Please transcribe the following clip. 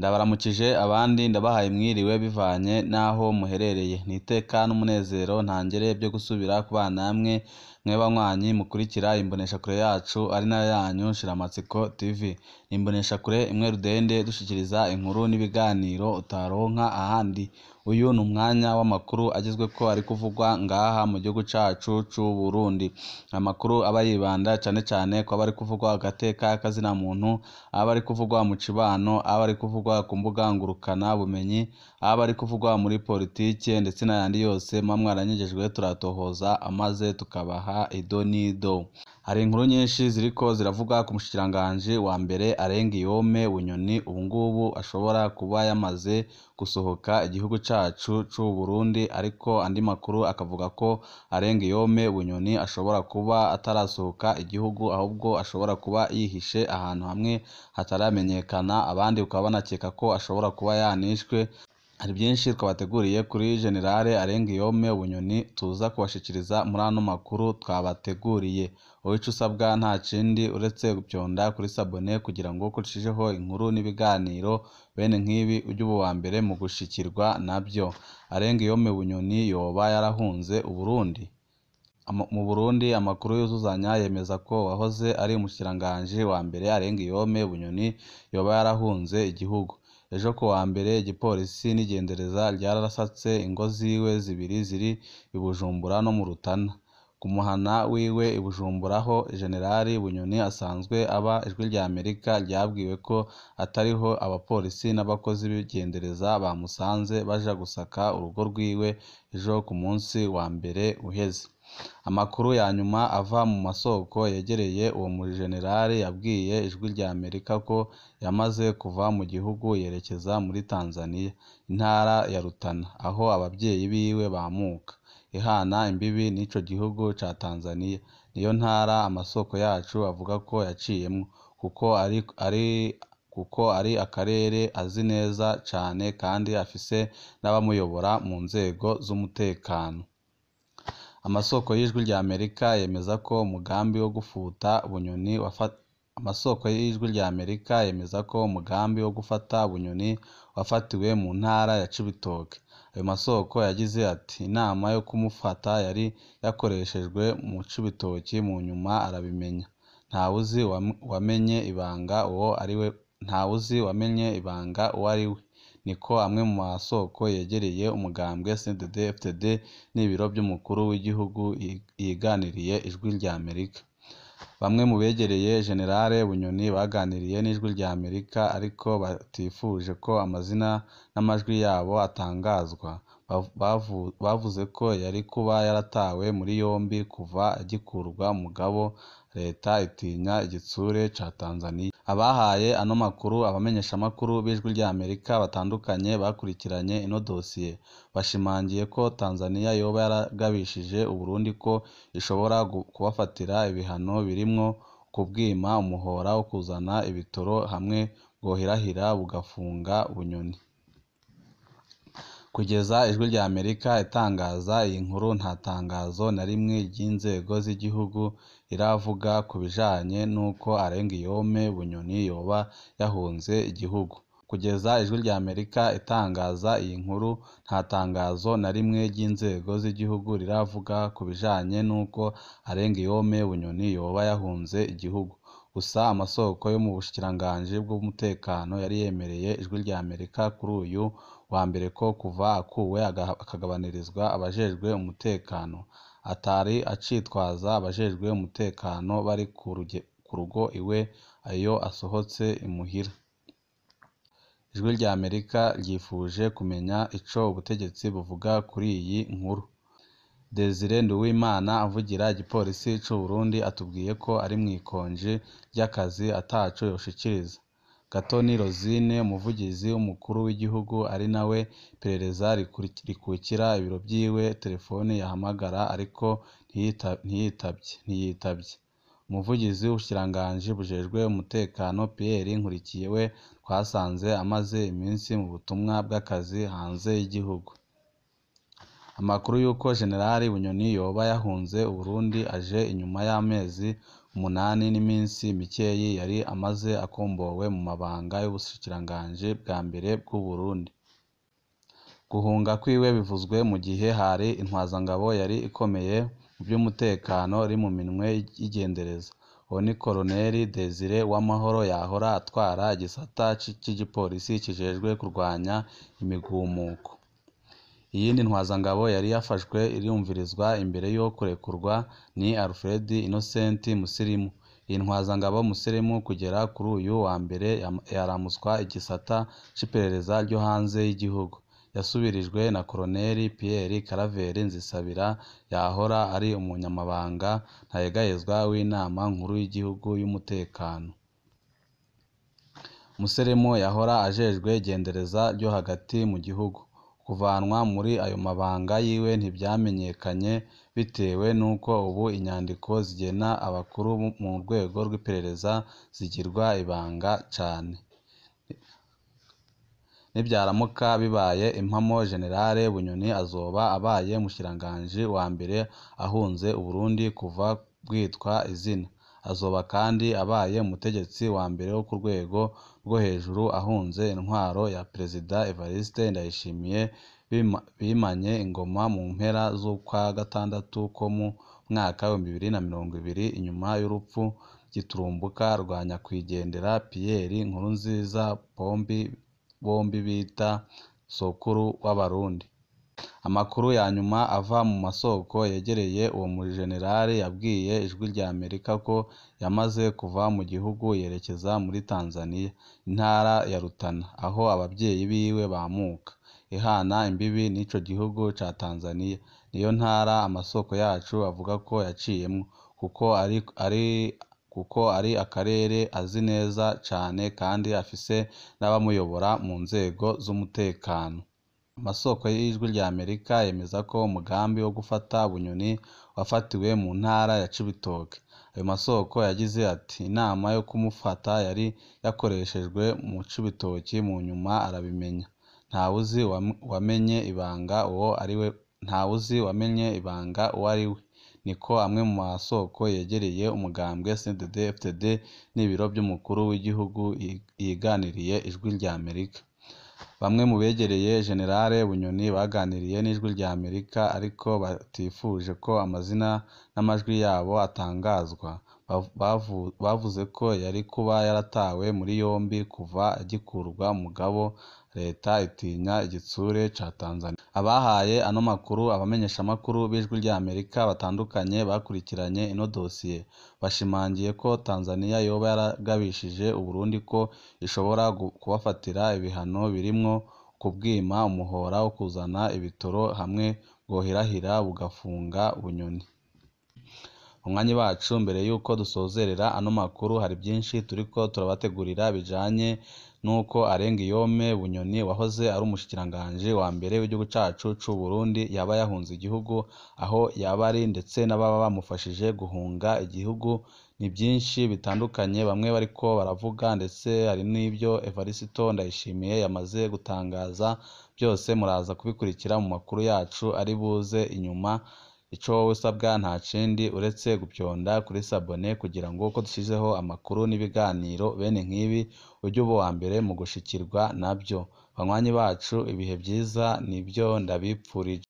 Ndabaramukije abandi ndabahaye mwiriwe bivanye n'aho muherereye. Ni iteka n'umunezero ntangere byo gusubira kubana namwe mwe banywanyi mukurikira imboneshakure yacu ari nayo yanyu Shiramatsiko TV. Ni imboneshakure imwe rudende dushikiriza inkuru n'ibiganiro utaronka ahandi. Uyu ni umwanya w'amakuru agezweko ari kuvugwa ngaha mu gihugu cacu c'u Burundi. Amakuru aba yibanda cane cane kw'aba ari kuvugwa agateka k'azina muntu, aba ari kuvugwa mu cibano, aba ari kuvugwa ku mbuga ngurukana bumenyi, aba ari kuvugwa muri politike ndetse n'ayandi yose muba mwaranyejejwe turatohoza amaze tukabaha ido n'ido. Hari inkuru nyinshi ziriko ziravuga ku mushikiranganji wa mbere Arengiyome Bunyoni ubungubu ashobora kuba yamaze gusohoka igihugu cacu c'u Burundi, ariko andi makuru akavuga ko Arengiyome Bunyoni ashobora kuba atarasohoka igihugu ahubwo ashobora kuba yihishe ahantu hamwe hataramenyekana, abandi bakaba banakeka ko ashobora kuba yanishwe. Hari byinshi twabateguriye kuri Generale Arengiyome Bunyoni tuza kubashikiriza muri ano makuru twabateguriye. Wowe ico usabwa nta kindi uretse gupyonda kuri sabone kugira ngo ukurushijeho inkuru n'ibiganiro bene nk'ibi ujye uba uwa mbere mu gushikirwa nabyo. Arengiyome Bunyoni yoba yarahunze Uburundi? Mu Burundi amakuru yuzuzanya yemeza ko uwahoze ari umushikiranganji wa mbere Arengiyome Bunyoni yoba yarahunze igihugu. Ejo kuwa mbere igipolisi n'igendereza ryarasatse ingo ziwe zibiri ziri i Bujumbura no mu Rutana. Ku muhana wiwe i Bujumbura aho Generali Bunyoni asanzwe aba, Ijwi ry'Amerika ryabwiwe ko atariho abapolisi n'abakozi b'igendereza bamusanze baja gusaka urugo rwiwe ejo ku munsi wa mbere uheze. Amakuru ya nyuma ava mu masoko yegereye uwo mujenerali yabwiye Ijwi ry'Amerika ko yamaze kuva mu gihugu yerekeza muri Tanzania, intara ya Rutana, aho abavyeyi biwe bamuka, ihana imbibi n'ico gihugu ca Tanzania. Niyo ntara amasoko yacu avuga ko yaciyemwo, kuko ari akarere azi neza cane kandi afise n'abamuyobora mu nzego z'umutekano. Amasoko y'Ijwi ry'Amerika yemeza ko umugambi wo gufuta Bunyoni Amasoko y'Ijwi ry'Amerika yemeza ko umugambi wo gufata Bunyoni wafatiwe mu ntara ya Cibitoke. Ayo masoko yagize ati: "Inama yo kumufata yari yakoreshejwe mu Cibitoke mu nyuma arabimenya. Ntawuzi wamenye ibanga uwo ariwe, ntawuzi wamenye ibanga uwo ariwe." Niko amwe mu masoko yegereye umugambwe CNDD-FDD n'ibiro vy'umukuru w'igihugu yiganiriye Ijwi ry'Amerika. Bamwe mu begereye Generale Bunyoni baganiriye n'Ijwi ry'Amerika ariko batifuje ko amazina n'amajwi yabo atangazwa. Bavuze ko yari kuba yaratawe muri yombi kuva agikurwa mugabo leta itinya igitsure ca Tanzania. Abahaye ano makuru abamenyeshamakuru b'Ijwi ry'Amerika batandukanye bakurikiranye ino dosiye, bashimangiye ko Tanzania yoba yaragabishije Uburundi ko ishobora kubafatira ibihano birimwo kubwima umuhora wo kuzana ibitoro hamwe bwohirahira bugafunga Bunyoni. Kugeza Ijwi ry'Amerika itangaza iyi nkuru nta tangazo na rimwe ry'inzego z'igihugu riravuga ku bijanye n'uko Arengiyome Bunyoni yoba yahunze igihugu. Kugeza Ijwi ry'Amerika itangaza iyi nkuru nta tangazo na rimwe ry'inzego z'igihugu riravuga ku bijanye n'uko Arengiyome Bunyoni yoba yahunze igihugu. Gusa amasoko yo mu bushikiranganji bw'umutekano yari yemereye Ijwi ry'Amerika kuri uyu wa mbere ko kuva akuwe akagabanirizwa abajejwe umutekano, atari acitwaza abajejwe umutekano bari ku rugo iwe iyo asohotse imuhira. Ijwi ry'Amerika ryifuje kumenya ico ubutegetsi buvuga kuri iyi nkuru. Desire Nduwimana avugira igipolisi c'u Burundi atubwiye ko ari mw'ikonji ry'akazi ataco yoshikiriza. Gatoni Rosine umuvugizi w'umukuru w'igihugu ari nawe iperereza rikukira ibiro vyiwe, telefone yahamagara ariko ntiyitavye. Umuvugizi w'ubushikiranganji bujejwe umutekano Pierre Nkurikiye we twasanze amaze iminsi mu butumwa bw'akazi hanze y'igihugu. Amakuru y'uko Generali Bunyoni yoba yahunze Uburundi aje inyuma y'amezi 8 n'iminsi mikeyi yari amaze akombowe mu mabanga y'ubushikiranganji bwa mbere bw'Uburundi. Guhunga kwiwe bivuzwe mu gihe hari intwazangabo yari ikomeye mu vy'umutekano iri mu minwe y'igendereza. Uwo ni Koloneli Desire Uwamahoro yahora atwara igisata c'igipolisi kijejwe kurwanya imigumuko. Iyindi ntwazangabo yari yafashwe irumvirizwa imbere yo kurekurwa ni Alfred Innocent Musirimu. Iyi ntwazangabo Musirimu kugera kuri uyu wa mbere yaramutswa igisata c'iperereza ryo hanze y'igihugu. Yasubirijwe na Koloneli Pierre Karaveri Nzisabira yahora ari umunyamabanga ntayegayezwa w'inama nkuru y'igihugu y'umutekano. Musirimu yahora ajejwe igendereza ryo hagati mu gihugu. Kuvanwa muri ayo mabanga yiwe ntivyamenyekanye bitewe n'uko ubu inyandiko zigena abakuru mu rwego rw'iperereza zigirwa ibanga cane. Nivyaramuka bibaye impamo, Generale Bunyoni azoba abaye umushikiranganji wa mbere ahunze Uburundi kuva bwitwa izina. Azoba kandi abaye umutegetsi wa mbere wo ku rwego rwo hejuru ahunze intwaro ya Perezida Evariste Ndayishimiye bimanye ingoma mu mpera z'ukwa gatandatu ko mu mwaka 2020 inyuma y'urupfu giturumbuka rwa nyakwigendera Pierre Nkurunziza bombi bita Sokuru w'Abarundi. Amakuru ya nyuma ava mu masoko yegereye uwo mujenerali yabwiye Ijwi rya Amerika ko yamaze kuva mu gihugu yerekeza muri Tanzania, intara ya Rutana, aho abavyeyi biwe bamuka, ihana imbibi n'ico gihugu ca Tanzania. Niyo ntara amasoko yacu avuga ko yaciyemwo, kuko ari akarere azi neza cane kandi afise n'abamuyobora mu nzego z'umutekano. Amasoko y'Ijwi rya Amerika yemeza ko umugambi wo gufata Bunyoni wafatiwe mu ntara ya Cibitoke. Ayo masoko yagize ati: "Inama yo kumufata yari yakoreshejwe mu Cibitoke, mu nyuma arabimenya. Ntawuzi wamenye ibanga uwo ariwe, ntawuzi wamenye ibanga uwo ariwe." Niko amwe mu masoko yegereye umugambwe CNDD-FDD n'ibiro vy'umukuru w'igihugu yiganiriye Ijwi rya Amerika. Bamwe mu begereye Generale Bunyoni baganiriye n'Ijwi rya Amerika ariko batifuje ko amazina n'amajwi yabo atangazwa. Bavuze ko yari kuba yaratawe muri yombi kuva agikurwa mugabo leta itinya igitsure ca Tanzania. Abahaye ano makuru abamenyeshamakuru b'Ijwi rya Amerika batandukanye bakurikiranye ino dosiye, bashimangiye ko Tanzania yoba yaragabishije Uburundi ko ishobora kubafatira ibihano birimwo kubwima umuhora wo kuzana ibitoro hamwe bwohirahira bugafunga Bunyoni. Banywanyi bacu, mbere y'uko dusozerera ano makuru, hari byinshi turiko turabategurira bijanye n'uko Arengiyome Bunyoni wahoze ari umushikiranganji wa mbere w'igihugu cacu c'Uburundi yaba yahunze igihugu, aho yaba ari ndetse n'ababa bamufashije guhunga igihugu. Ni byinshi bitandukanye bamwe bariko baravuga, ndetse hari n'ibyo Evariste Ndayishimiye yamaze gutangaza. Byose muraza kubikurikira mu makuru yacu ari buze inyuma. Ico wowe usabwa nta kindi uretse gupyonda kuri sabone kugira ngo uko dushizeho amakuru n'ibiganiro bene nk'ibi ujye uba uwa mbere mu gushikirwa nabyo. Banywanyi bacu, ibihe vyiza nibyo ndabipfurije.